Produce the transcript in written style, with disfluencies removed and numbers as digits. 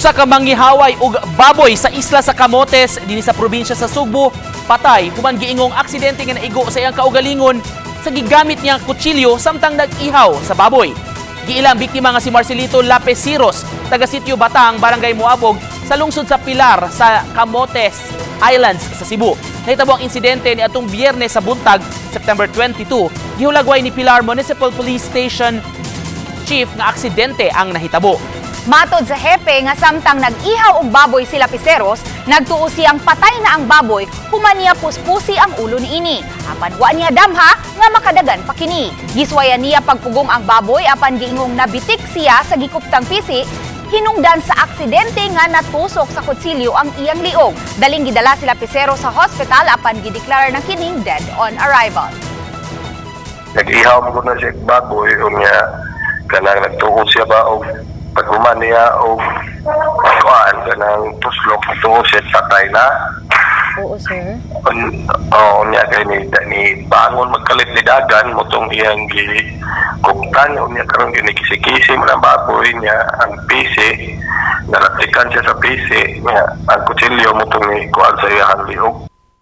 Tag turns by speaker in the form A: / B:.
A: Usa ka manggihaway og baboy sa isla sa Camotes dinhi sa probinsya sa Sugbo patay human giingong aksidente nga naigo sa iyang kaugalingon sa gigamit niyang kutsilyo samtang nag-ihaw sa baboy. Giila ang biktima nga si Marcelito Lapesiros, taga Sitio Batang, Barangay Moabog, sa lungsod sa Pilar sa Camotes Islands sa Cebu. Nahitabo ang insidente ni atong Biyernes sa buntag, September 22. Gihulagway ni Pilar Municipal Police Station Chief nga aksidente ang nahitabo.
B: Matod sa hepe nga samtang nag-ihaw og baboy si Lapiseros, nagtuo siyang patay na ang baboy, human niya puspusi ang ulo niini. Apan wa niya damha nga makadagan pa kini. Giswayan niya pagpugong ang baboy apan giingong nabitik siya sa gikuptang pisi hinungdan sa aksidente nga natusok sa kutsilyo ang iyang liog. Daling gidala si Lapicero sa hospital apan gideklara na kining dead on arrival.
C: Nag-ihaw mo na siya og baboy, unya kanang nagtuo siya ba og paghuman niya og kuan kanang tuslok, tuo siya patay na.
D: Oo, sir.
C: Oh, unya kay ni bangon magkalit ni dagan mao tong iyang gi kuptan. Unya karon ginikisi-kisi man ang baboy niya, ang pisi nalatikan siya sa pisi niya, ang kutsilyo mao tong ni kuan sa iyang liog.